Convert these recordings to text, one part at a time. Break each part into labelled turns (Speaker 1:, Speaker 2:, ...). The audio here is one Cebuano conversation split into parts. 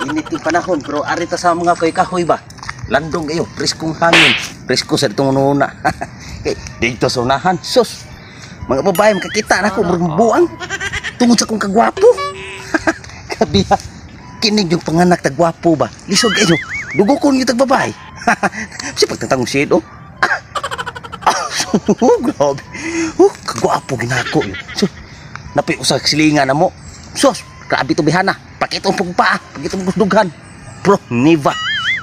Speaker 1: Init yung panahon pero ari ta sa mga kay kahoy ba. Landong kayo, preskong hangin. Presko sa itong una. Kay dito sa unahan, sus. Mga babae makakita na ako murag buang. Tungod sa akong kagwapo. Kabiha. Kinig yung panganak tag gwapo ba. Lisod kayo. Dugo ko yung tag babae. Si pagtatangong shade oh. Oh, grabe. Oh, kagwapo ginako yun. So, napay usag silingan na mo. Sus, grabe to bihana. Pakita ang pagpaa, pakita ang dughan. Bro, niva.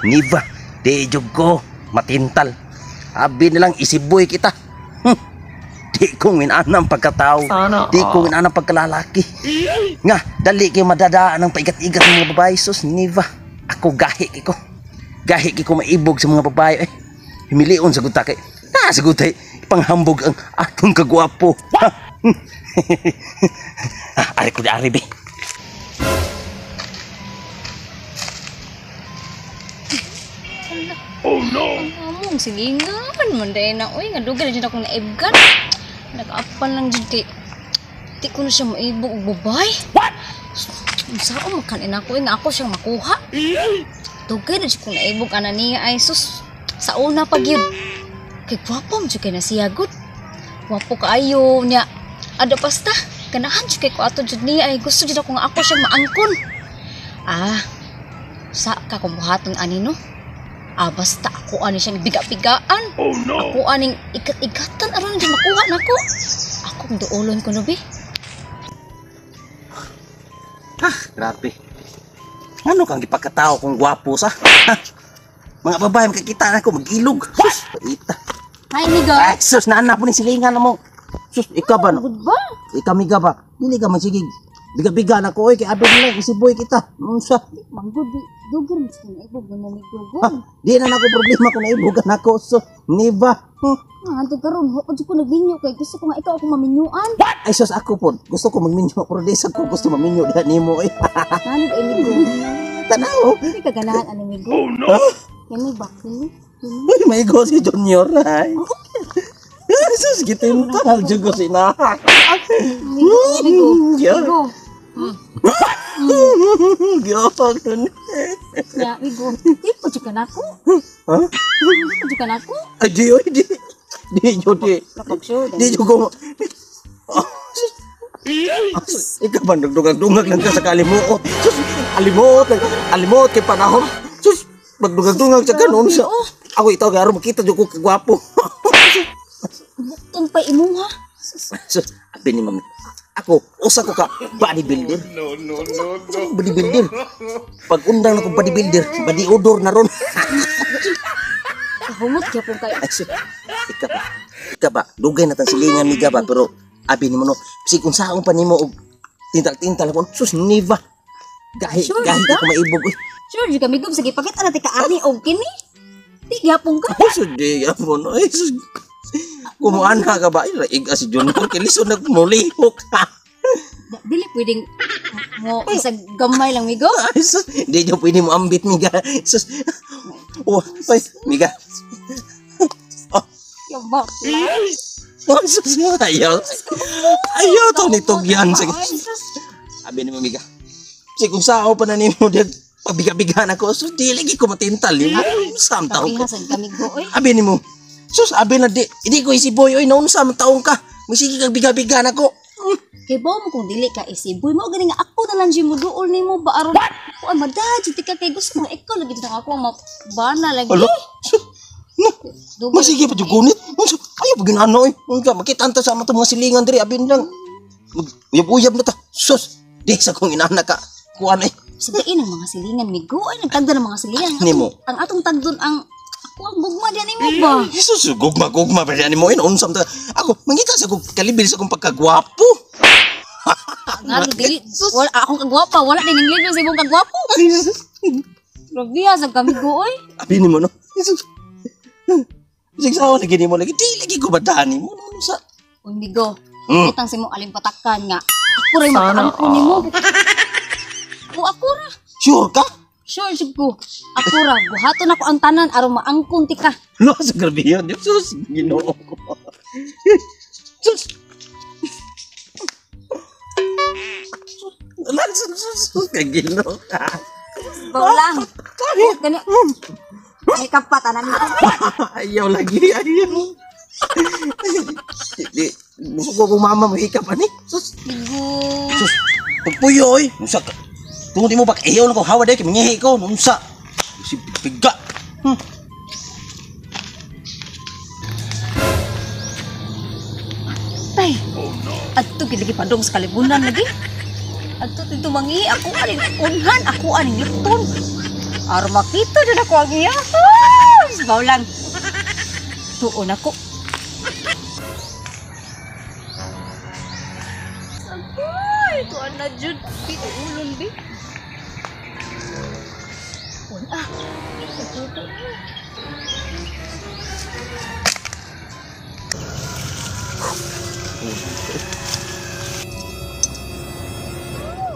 Speaker 1: Niva. Di jud ko matintal. Abi nilang isiboy kita. Di ko inanang pagkatao.
Speaker 2: Sana
Speaker 1: Di ko inanang pagkalalaki. Nga, dali kayo madadaan ng paigat-igat ng mga babae. Sus, niva. Ako gahi ko. Gahi ko maibog sa mga babae. Eh. Himilion sa guta kay. Na sa gutay. Panghambog ang atong kagwapo. Ah, ari ko di ari be.
Speaker 3: Ang among silingan man dahil na uy nga dugay na jud akong naibgan. Nag-apan lang jud kay di ko na siya maibog og babay. What? Unsaon man kanin ako nga ako siyang makuha. Dugay na jud kong naibog ana niya ay sus sa una pa gyud. Kay gwapo man jud kay na siya gud. Gwapo kaayo niya. Ada pasta ganahan jud kay ko ato jud niya ay gusto jud ako nga ako siyang maangkon. Ah, sa ka kung buhaton ani no? Ah, basta ako ani siyang biga-bigaan.
Speaker 2: Oh no!
Speaker 3: Ako aning ikat-ikatan aron di makuha nako. Akong duolon ko no bi.
Speaker 1: Grabe. Ano kang gipagkatao kung gwapo sa? Ha? Mga babae makakita na ako magilog. Sus, paita.
Speaker 3: Hi, migo.
Speaker 1: Ay, sus, naana po ni silingan na mo. Sus, ikaw ba? No?
Speaker 3: Good ba?
Speaker 1: Ikaw miga ba? Dili ka man sige. Biga-biga na ko oy kay abig na isiboy kita. Unsa?
Speaker 3: Manggod di dugir mo sa naibog mo migo.
Speaker 1: Ha, di na nako problema kung naibugan ako. So, niba.
Speaker 3: Ah, anto karon ho ko nagminyo kay gusto ko nga ikaw ako maminyuan.
Speaker 1: Ay sus, ako po. Gusto ko magminyo pero di sad ko gusto maminyo diha nimo eh.
Speaker 3: Nano ay migo.
Speaker 1: Tanaw.
Speaker 3: Dili ka ganahan ani migo.
Speaker 2: Oh no!
Speaker 3: Kani ba kini?
Speaker 1: Ay, may go si Junior ay. Ay, sus, gitintal jud ko sina.
Speaker 3: Migo, migo.
Speaker 1: Yeah.
Speaker 3: Migo.
Speaker 1: Gyud.
Speaker 3: Ya, migo. Di po jud ka nako.
Speaker 1: Ha?
Speaker 3: Di po jud ka nako.
Speaker 1: Ay, di, oy, di. Di, jud, di.
Speaker 3: Kapag sure.
Speaker 1: Di jud ko. Ah, sus. Ah, sus, ikaw ba, nagdugang-dungag lang ka sa kalimuot. Sus, alimuot lang. Alimuot kay panahon. Sus, magdugang-dungag sa kanon sa. Ako itaw, garo, makita jud ko kagwapo.
Speaker 3: Bukton pa imuha.
Speaker 1: Sus, abi ni mami. Ako, usa ko ka bodybuilder.
Speaker 2: No, no, no, no.
Speaker 1: Bodybuilder. Pag undang na kong bodybuilder, body odor na ron.
Speaker 3: Kahumot gyapon kay
Speaker 1: Ay, sus, ika ba? Ika ba? Dugay na tang silingan ni ba? Pero, abi ni mo no, si kung saong pa nimo og tintal-tintal ako, sus, niva. Gahi,
Speaker 3: Sure,
Speaker 1: gahi
Speaker 3: ka?
Speaker 1: ko maibog. Uy,
Speaker 3: Sure, jud kami sige pakita na tika ani og kini. Di gyapon ka.
Speaker 1: oh, sus, di, mo no. Ay, sus. Kumuana ka ba? Ay, raig si Junior. Kilisod na mulihok.
Speaker 3: Dili pwedeng mo isag gamay lang migo.
Speaker 1: Ay, sus, di nyo pwede mo ambit, miga. Sus, oh, ay, miga. Oh,
Speaker 3: Yabak.
Speaker 1: oh, sus, ayaw. Ayaw to ni Tugyan. Sige.
Speaker 3: Ay, sus.
Speaker 1: Abi ni mo, miga. Kasi kung sao pa na nimo, di, pabiga-bigaan ako. Sus, di lagi ko matintal. Yung sam taong ka.
Speaker 3: Kapihasan kami go oy.
Speaker 1: Abi ni mo. Sus, abi na di. Hindi ko isiboy. Oy, naun sa taong ka. Masige kag biga-bigaan ako.
Speaker 3: Kay bawo mo kung dili ka isiboy mo gani nga ako na lang jud mo duol nimo ba aron ko ay madad jud ka kay gusto mo ikaw lagi jud ang ako ang mabana lagi.
Speaker 1: Alo? Sus, no.
Speaker 3: Dugay.
Speaker 1: Masige pa jud gunit. Unsa? Ayaw pa ginano oy. Unsa makita anta sa ato mga silingan diri abi lang. Uyab-uyab na ta. Sus, di sa kong inana ka. Kuan eh.
Speaker 3: Sa diin ang mga silingan migo ay nagtagda ng mga silingan.
Speaker 1: Nimo.
Speaker 3: Ang atong tagdon ang ako ang gugma diyan nimo ba.
Speaker 1: Jesus, gugma-gugma pa ni mo unsa ta. Ako mangita sa kong kalibil sa kong pagkagwapo.
Speaker 3: Nga dili wala akong kagwapa, wala din ang level sa imong kagwapo. Grabe ah, sa kami go oy.
Speaker 1: Abi nimo no. Jesus. Sig sa lagi nimo lagi di lagi ko badani mo no sa.
Speaker 3: Uy migo, utang sa imong alimpatakan nga. Ako ray
Speaker 2: Sana
Speaker 3: makaangkon nimo. O ako ra.
Speaker 1: Sure ka?
Speaker 3: Sure jud ko. Ako ra buhaton ako ang tanan aron maangkon ti ka.
Speaker 1: Lo sa grabe yun. Jesus, Ginoo ko. Sus. Sus, sus, sus, kay Ginoo ka.
Speaker 3: Bawlang. Gani. Ay kapat ana ni.
Speaker 1: Ayaw lagi, ayaw. Di, gusto ko kung mama mo hikap ani. Sus,
Speaker 3: Igo.
Speaker 1: sus. Pagpuyo oy. Unsa ka? Tungod mo bak iyaw na ko hawa day kay mangihi ko. Unsa? Si piga.
Speaker 3: Tay. Adto gid lagi padong sa kalibunan lagi. Adto dito mangi ako aning unhan, ako aning lipton. Aron makita jud ako ang iya. Bawlang. Tuon ako. Ay, tuon na jud. Pito ulon bi. Un ah. Nagluto na.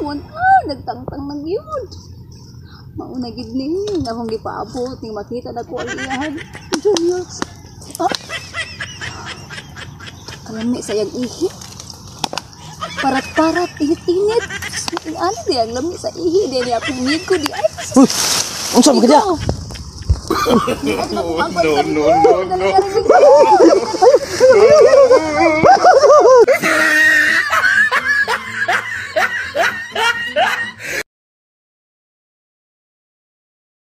Speaker 3: Wala, nagtangtang ng yun. Mauna gid ni, akong gipaabot, ning makita na ko ang iyahan. Junior. Ah. Kalami sa iyang ihi. Parat-parat, init-init. Ano di ang lami sa ihi, di niya akong migo, di ay.
Speaker 1: Uy, unsa man ka diya?
Speaker 3: No, no, no, no.